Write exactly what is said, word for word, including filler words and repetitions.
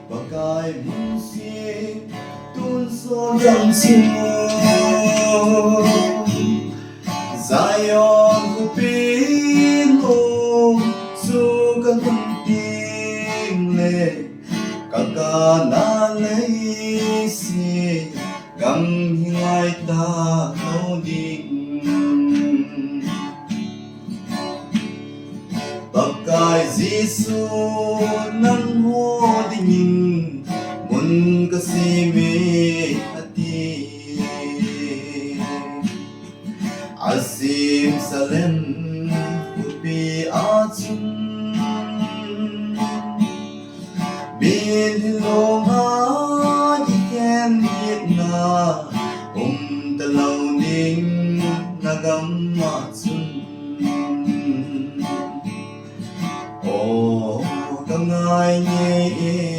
Pakai mun sih tun son jong chu Zion khopi nung chu kalhun teng le, ka Kanaan leiset gam hi ngai talou ding. Pakai Jesu nangho dingin mun kasem e ati. Jerusalem khopi a chun, mitlhi longa kikhen kitna um talou ding, na gam a chun. O, ka ngai ngei e.